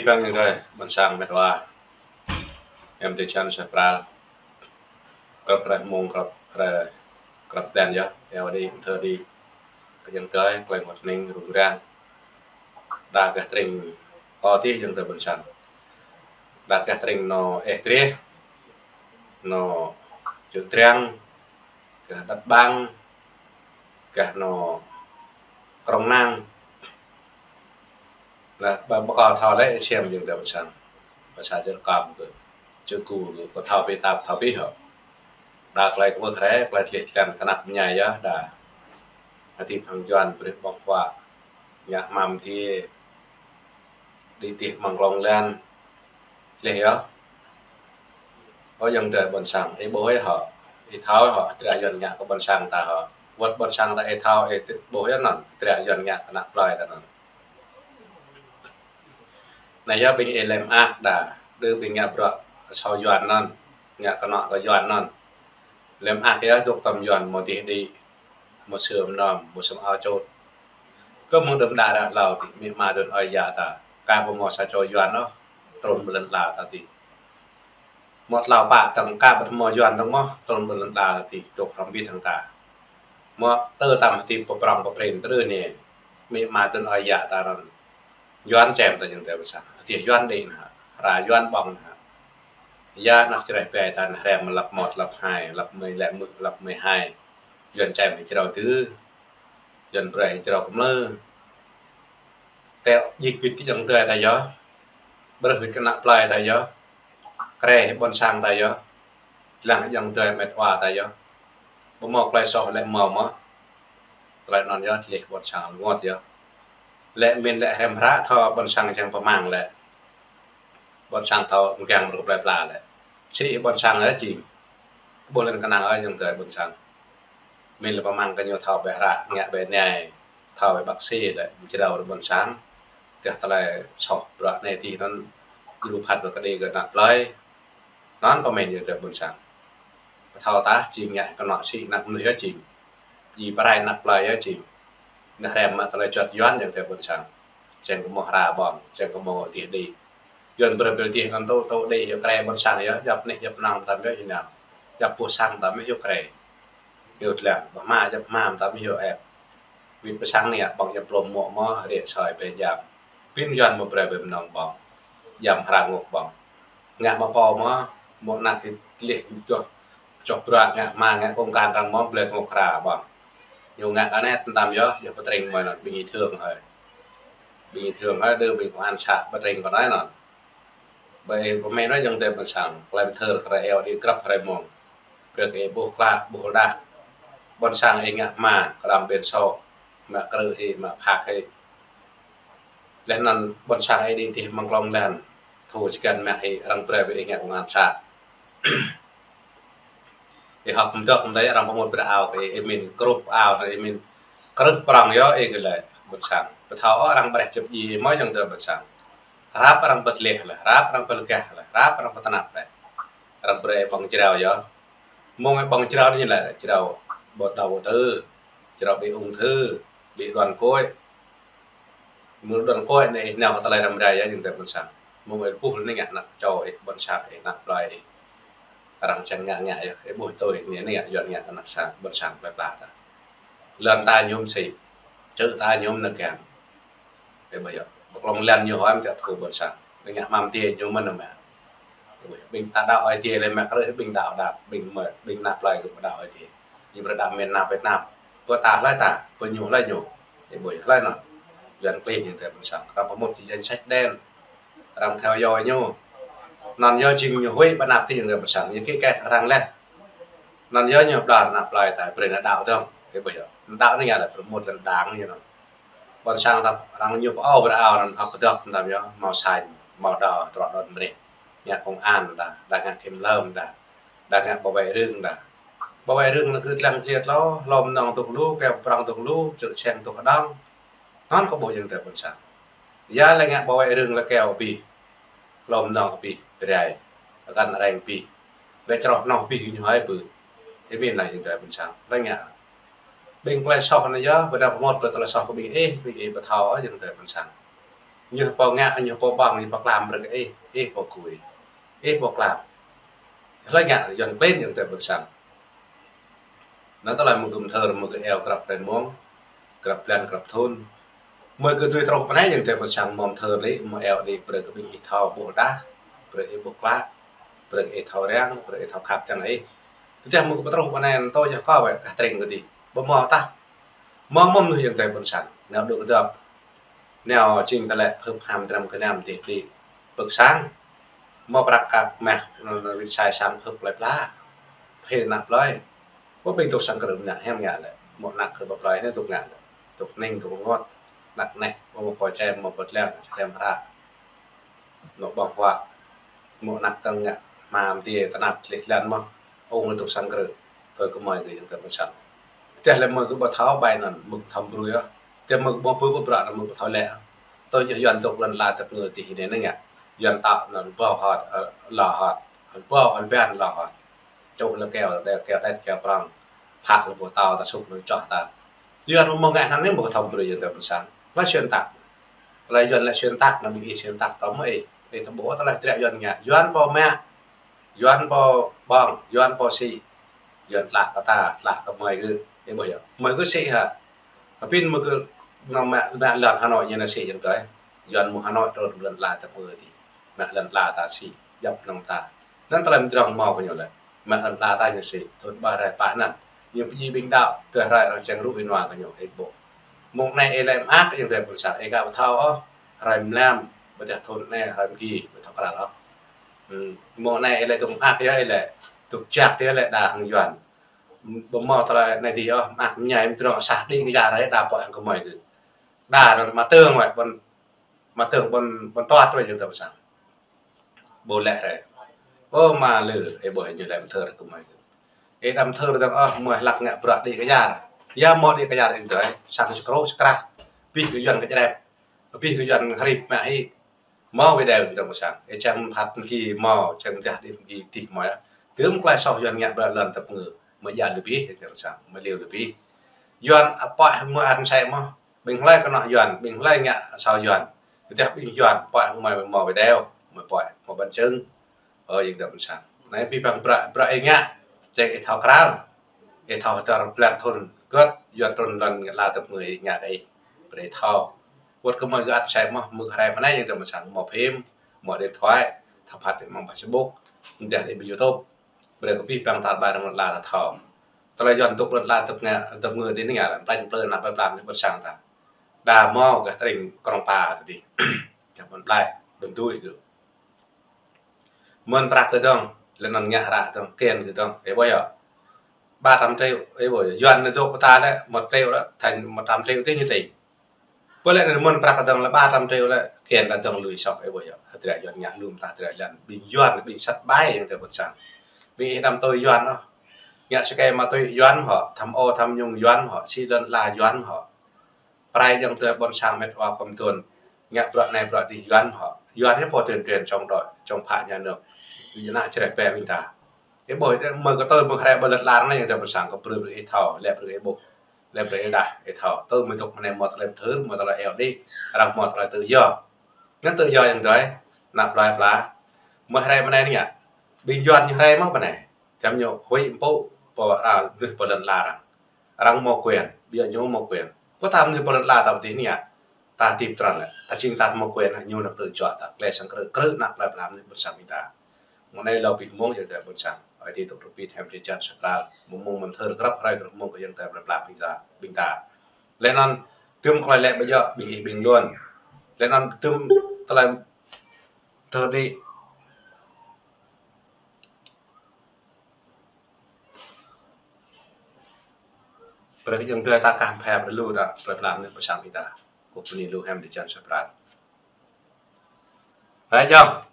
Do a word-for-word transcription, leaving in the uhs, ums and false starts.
Bang yang rai, ƀôn sang met wa. Em tơ čan sa pral. Krăp rai mông, krăp rai, krăp dan yơh. Eo đĭ, thơ đĭ. Kơ yang rai, kleng wat ning, rung rang. Đa kơ tring, kơ tih yang rai ƀôn sang. Đa kơ tring nô eh treh. Nô čư̆ trang. Kơ đăt ƀang. Kơ nô krông nang. Lah, ƀa, ƀa kâo thâo lĕ, siam yang rai ƀôn sang. Ƀa sa čơ kam kơ, čơ ku kơ, kơ thâo pĭ tap, thâo pĭ hŏ. Đa klei kơ wơh rai, klei tlih tlan kơ anăp mơñai yơh, đa. Hơti phang Yuan brih ƀong huă. Ngă hmam ti. Đĭ tih măng klong lan. Tlih yơh. Ơ yang rai ƀôn sang, ih ƀuh ih hŏ. Ih thâo hŏ, triă Yuan ngă kơ ƀôn sang ta hŏ. Wơ̆t ƀôn sang ta ih thâo, ih ƀuh yơh anŭn, triă Yuan ngă kơ anăp plơi ta anŭn. Anai yơh ƀing ih lem ak đa, đơ ƀing ngă bruă asâo Yuan anŭn, ngă kơnŏ kơ Yuan anŭn. Lem ak yơh dŏ tơm Yuan mơ̆ tih đĭ, mơ̆ sơm nơm, mơ̆ sơm ao čôt. Kơ mơ̆ng đưm đă ră hlâo tih, amĭ ama dơn ơi yă ta, ka ƀu mơ̆ sa čô Yuan ôh, trŭn ƀơi lŏn ala ta tih. Mơ̆ tlâo pă tơ̆ng ka ƀu mơ̆ Yuan tơ̆ng mơ̆, trŭn ƀơi lŏn ala ta tih, čŏk hrŏm bit hăng ta. Mơ̆ tơ tăm hơti pơprŏng pơprin tơdơi anai, amĭ ama dơn ơi yă ta anŭn. Yuan čem ta yang rai ƀôn sang. Hơti Yuan đĭ anai, hra Yuan ƀong anai. Ya anăk čơreh ƀai ta anai, hrăm lăp mơ̆t, lăp hai, lăp mơi lĕ mơ̆, lăp mơi hai. Yuan čem hĭ jrao tơ. Yuan brơi hĭ jrao kơmlơ. Teo djik wĭt kơ yang rai ta yơh. Brơi hĭ kơ anăp plơi ta yơh. Kreh hĭ ƀôn sang ta yơh. Lăng yang rai met wa ta yơh. Ƀu mơ̆ klei soh lĕ mơ̆ mơ̆. Klei anŭn yơh tlih ƀôn sang rơngot yơh. Lĕ min lĕ hrăm hră thâo ƀôn sang čang pơmang lĕ. Ƀôn sang thâo mơgang mơ̆ kơ plei pla lĕ. Sĭ ƀôn sang lĕ jing. Kơ ƀuh lĕ kơnang ơi yang rai ƀôn sang. Min lĕ pơmang kơ ñu thâo ƀĕ hră, ngă ƀĕ nai, thâo ƀĕ bác sĩ lĕ, jrao ƀôn sang. Tơdah tơlơi soh bruă anai tih anŭn, jru phat ƀĕ kơđi kơ anăp plơi. Anŭn pơmĭn yang rai ƀôn sang. Pơthâo tah, jing ngă kơnŏ sĭ anăp mơnuih yơh jing. Ji pơrai anăp plơi yơh jing. Anai hrăm mă tơlơi juăt Yuan yang rai ƀôn sang. Čang kơ mơ̆ hra ƀong, čang kơ mơ̆ tih đĭ. Yuan brơi ƀơi tih anŭn tŭ, tŭ đĭ hyu kreh ƀôn sang yơh, djăp anih djăp anŏng tăm yơh hyu nao. Djăp ƀuh sang tăm yơh hyu kreh. Hyu tlang, ƀah hma djăp hma tăm yơh hyu ĕp. Wĭt pơ sang anai, ƀong djăp plôm mŏ mơ̆, rĕ soi pơ jam. Pĭn Yuan mơ̆ brơi ƀơi mơnơ̆ng ƀong. Jam hra ngŏk ƀong. Ngă mă pô mơ̆, mơ̆ anăk hĭ tlih čoh, čoh bruă ngă hma ngă kông kan arăng mơ̆ blĕ ngŏk hra ƀong. Ñu ngă kơ anet tăm yơh, yơh pơtring mơ̆ anŭn, ƀing ih thương hơi. Ƀing ih thương hơi, đơ ƀing công an xã pơtring kơ anai anŭn. Ƀơi pơmĭn anŭn yang rai ƀôn sang, klem thơr kơ rai eo đĭ krăp rai mông. Brơi kơ ih ƀuh klă, ƀuh đah. Ƀôn sang ih ngă hma, kơđam ƀen sô, mă krư̆ hĭ, mă phak hĭ. Laih anŭn ƀôn sang ih đĭ tih măng klong lan, thu čơkăn mă hĭ arăng brơi ƀơi ih ngă công an xã. Ih hŏk mơdŏk mơdai arăng pơmŭt brơi ao kơ ih, ih min krup ao, ih min krư̆ prŏng yơh ih kơ lĕ ƀôn sang. Pơthâo ôh arăng brơi čơp dji ih mơ̆ yang rai ƀôn sang. Hrăp arăng pơtleh lĕ, hrăp arăng pơlgah lĕ, hrăp arăng pơtơnap lĕ. Arăng brơi ƀong jrao yơh. Mông ƀong jrao anai lĕ, jrao ƀu đau ƀu tơ, jrao ƀing ung thư, ƀing đuăn kôi. Mơ̆ đuăn kôi anai ih nao kơ tơlơi răm rai yơh, yang rai ƀôn sang. Mông ih ƀuh anai ngă anăk čô ih, ƀôn sang ih, anăk plơi ih. Arăng čang ngă ngă yơh, ih ƀuh tui anai, anai ngă Yuan ngă anăk sang, ƀôn sang plơi pla ta. Lŏn ta ñu mơsĭ, čư̆ ta ñu mơnơ̆ng kiăng. Ih ƀuh yơh, ƀu klong lăn ñu hŏm tiăp thu ƀôn sang. Ƀing ngă hmam tiê ñu mơ̆n mă. Ih ƀuh yơh, ƀing ta đaŏ Ơi Adai lĕ mă krư̆ ƀing đaŏ đaŏ, ƀing mơ̆, ƀing anăp plơi kơ ƀu đaŏ Ơi Adai. Ñu brơi đaŏ miền Nam Việt Nam. Pơ ta hlơi ta, pơ ñu hlơi ñu. Ih ƀuh yơh, hlơi anŭn. Yuan klin yang rai ƀôn sang. Arăng pơmŭt danh sách đen. Arăng theo dõi ñu. Anŭn yơh jing ñu huĭ ƀơi anăp tih yang rai ƀôn sang. Ñu kĭ kĕ arăng lĕ. Anŭn yơh ñu ƀlŏr anăp plơi ta, brơi nao đaŏ dơ̆ng. Ih ƀuh yơh. Đaŏ anai ngă lĕ pơmŭt lĕ đang ñu anŭn. Ƀôn sang ta arăng ñu pơ-âu brơi ao anŭn hŏk kơdŏk tăm yơh, màu xanh, màu đỏ, trŏ đon mrih. Ngă công an đa, đa ngă kiểm lâm đa, đa ngă bảo vệ rừng đa. Bảo vệ rừng anŭn kơ lăng čiat lô, hlô mơnơ̆ng dŏ lu, keo prŏng dŏ lu, čư̆ seng dŏ kơđông. Anŭn kơ ƀuh yang rai ƀôn sang. Ya lĕ ngă bảo vệ rừng lĕ keo abih. Hlô mơnơ̆ng abih, rai. Akăn areng abih. Lĕ čroh noh abih ñu hơi ƀu. Ih min lăng yang rai ƀôn sang. Lĕ ngă. Ƀing klei soh anai yơh, ƀôdah pơmŭt brơi tơlơi soh kơ ƀing ih, ƀing ih pơthâo yang rai ƀôn sang. Ñu pô ngă, ñu pô ƀơ̆ng, ñu pô klam brơi kơ ih, ih pô gui. Ih pô klam. Hlơi ngă Yuan klin ayŏng adơi ƀôn sang. Anŭn tơlơi mơ̆ng gum thơr, mơ̆ng gơ̆ eo grăp ren mông, grăp blan, grăp thun. Mơ̆ng gơ̆ tui truh pơ anai ayŏng adơi ƀôn sang mơ̆ng thơr lĕ, mơ̆ng eo đĭ brơi kơ ƀing ih thâo ƀuh đah, brơi ih ƀuh klă, brơi ih thâo răng, brơi ih thâo khăp čang ih. Tơdah mơ̆ng gơ̆ pơtruh pơ anai anŭn tơl yơh kâo wơ̆t kah tring kơ dih. Ƀu mơ̆ tah. Mơ̆ng mơ̆ng mơnuih ayŏng adơi ƀôn sang. Nao đuaĭ kơdŏp. Nao čing tơlơi hưp ham dram kơnam dih đĭ. Pơ̆k sang. Mơ̆ prăk ak mah, nao nao wĭt sai sang hưp plơi pla. Phê nă plơi. Ƀu ƀing tŭk sang krư̆ nă hiam ngă lĕ. Mơ̆ nă kơ ƀă plơi nă tŭk ngă lĕ. Tŭk ning tŭk rơngot. Nă neh, mơ̆ mơ̆ pô čem, mơ̆ pô tlăng, čem hră. Nă ƀơ̆ng huă. Mơ̆ nă tơng ngă, hmam tiê, tơnap, tlih tlan mơ̆. Ung lĕ tŭk sang krư̆. Tui kơ mơi gơ̆ ayŏng adơi ƀôn sang. Tơdah lĕ mơi gơ̆ ƀu thâo ƀai anŭn, mơi thâo brơi ah. Tơdah mơi gơ̆ ƀu pơpŭ bruă anŭn mơi ƀu thâo lĕ ah. Tui yơh Yuan dŏ lŏn ala tơpơngư tih anai nă ngă. Yuan tŏ anŭn ƀâo hŏt, ơ, lŏ hŏt. Ƀâo hŏt ƀiă lŏ hŏt. Čuh lĕ keo, đe keo đet keo prŏng. Phă lĕ ƀu tâo ta sŭk lĕ čoh ta. Yuan mơ̆ ngă anŭn anai mơi thâo brơi ayŏng adơi ƀôn sang. Lĕ xuyên tạc. Tơlơi Yuan lĕ xuyên tạc anŭn ƀing ih xuyên tạc tơm mơ̆ ih. Ih tơƀuh tơlơi dră Yuan ngă. Yuan pô mă. Yuan pô ƀơ̆ng, Yuan pô sĭ. Yuan tlă kơ ta, tlă kơ mơi gơ̆. Ih ƀuh yơh. Mơi gơ̆ sĭ hă. Apin mơi gơ̆ nao mă, mă lŏn Hà Nội ñu nao sĭ ayŏng adơi. Yuan mơ̆ng Hà Nội trŭn lŏn ala tơpơngư tih. Mă lŏn ala ta sĭ, djŏp nong ta. Anŭn tơlơi mơdrŏng mơ̆ kơ ñu lĕ. Mă lŏn ala ta ñu sĭ, thun ƀă rai pă anŭn. Ñu pơjing ƀing đaŏ, tơl rai arăng čang rŭ ih nua kơ ñu, ih ƀuh. Mơ̆ng anai ih lĕ mơak ayŏng adơi ƀôn sang, ih ka ƀu thâo ôh. Rai mlam, ƀu tah thun anai, rai mgi, ƀu thâo kral ôh. Hmm, mơ̆ng anai ih lĕ tŭk mơak yơh ih lĕ. Tŭk jak yơh lĕ đa hăng Yuan. Ƀu mơ̆ tơlơi anai dih ôh, mơak mơñai mơdrŏng sah đĭ kơ ya rai đa pô hăng kơ mơi gơ̆. Đa anŭn mă tơng wơ̆t ƀôn mă tơng ƀôn, ƀôn toat wơ̆t ayŏng adơi ƀôn sang. Ƀu lĕ rai. Ơ mă lư, ih ƀuh ñu lĕ mơthơr kơ mơi. Ih đăm thơr dơ̆ng ôh, mơi hlăk ngă bruă đĭ kơ ya. Ya mơ̆ đĭ kơ ya ayŏng adơi, sang skrô skrah. Bih kơ Yuan kơ črep. Bih kơ Yuan hrip mă hĭ. Mơ̆ wơ̆t đeo ayŏng adơi ƀôn sang. Ih čang phat mgi mơ̆, čang dah đĭ mgi dih mơ̆ yơh. Tơm tơlơi soh Yuan ngă bruă lŏn tơpơngư. Mơi ya lĕ bih ayŏng adơi ƀôn sang, mơi liu lĕ bih. Yuan apoi hăng mơi ăn sai mơ̆. Ƀing hlơi kơnơ̆ng Yuan, ƀing hlơi ngă asâo Yuan. Tơdah ƀing Yuan, poi hăng mơi mơ̆ wơ̆t đeo, mơi poi, mơi ƀan čơ̆ng. Ơ, ayŏng adơi ƀôn sang. Anai pih păng bruă, bruă ih ngă, čang ih thâo kral. Ih thâo hơdơr blan thun, gơ̆t, Yuan trŭn lŏn ala tơpơngư ih ngă kơ ih. Brơi ih thâo. Wơ̆t kơ mơi gơ̆ ăn sai mơ̆, mơ̆ rai pơ anai ayŏng adơi ƀôn sang, mơ̆ phim, mơ̆ điện thoại, thâo phat đĭ mơ̆ng Facebook, tơdah đĭ ƀơi YouTube. Brơi kơ pih păng tar ƀar lŏn ala ta thâo. Tơlơi Yuan dŏ lŏn ala tơpơngư, tơpơngư tih anai ngă, plĕnh plơi nă plơi pla mơ̆ ƀôn sang ta. Đa mơ̆ gah tơring Krông Pa tih. Gah ƀôn Plai, ƀôn Dui gơ̆. Mơ̆n prăk gơ̆ dơ̆ng, lĕ anŭn ngă hră dơ̆ng, kian gơ̆ dơ̆ng, ih ƀuh yơh. Ba trăm triệu, ih ƀuh yơh. Yuan anai dŏ pơ ta lĕ, một triệu lĕ, thành một trăm triệu tih ñu tĭng. Ƀu lĕ anŭn mơ̆n prăk gơ̆ dơ̆ng lĕ ba trăm triệu lĕ, kian ta dơ̆ng lui soh, ih ƀuh yơh. Hơdră Yuan ngă lŭm ta hơdră lĕ, ƀing Yuan, ƀing sat ƀai ayŏng adơi ƀôn sang. Ƀing ih đăm tui Yuan ôh. Ngă sơkai mă tui Yuan hŏ, tham ô tham nhũng Yuan hŏ, sĭ lŏn ala Yuan hŏ. Prai ayŏng adơi ƀôn sang met wa kơm tuan. Ngă bruă anai bruă dih Yuan hŏ. Yuan yơh pô tuyên truyền chống đối, chống phá nhà nước. Ƀing ană čreh pĕ ƀing ta. Ih ƀuh, mơi kơ tui mơ̆ rai ƀơi lŏn ala anai ayŏng adơi ƀôn sang kơ brơi brơi ih thâo, lĕ brơi ih ƀuh. Lĕ brơi ih đah, ih thâo. Tui mơi dŏ mơ̆ng anai mơ̆ tơlơi mơthơr, mơ̆ tơlơi eo đĭ, arăng mơ̆ tơlơi tự do. Anŭn tự do ayŏng adơi, nă plơi pla. Mơi rai mơ̆ng anai anai ngă. Ƀing Yuan ñu rai mơ̆ pơ anai. Čăm ñu huĭ mpŭ, pô, a, mơnuih pơ lŏn ala arăng. Arăng mơ̆ quyền, ƀiă ñu mơ̆ quyền. Pô ta mơnuih pơ lŏn ala ta pơ dih anai ngă. Ta hơdip tơrăn lĕ. Ta čing ta mơ̆ quyền, ñu nă tự do ta. Tơlơi sang krư̆, krư̆ nă plơi pla mơnuih ƀôn sang ƀing ta. Mơ̆ng anai lâo pih mông ayŏng adơi ƀôn sang. Ơi Adai dŏ rơbit hiam drơi jăn sa kral. Mơ̆ng mông mơthơr grăp hrơi grăp mông kơ ayŏng adơi plơi pla ƀing ta, ƀing ta. Lĕ anŭn tơm tơlơi lĕ ƀu djơ̆ ƀing ih ƀing Yuan. Lĕ anŭn tơm tơlơi thơr đĭ. Brơi kơ ayŏng adơi ta kah phe brơi lu đa plơi pla mơnuih ƀôn sang ƀing ta. Kơ bơni lu hiam drơi jăn sa kral. Rai jong.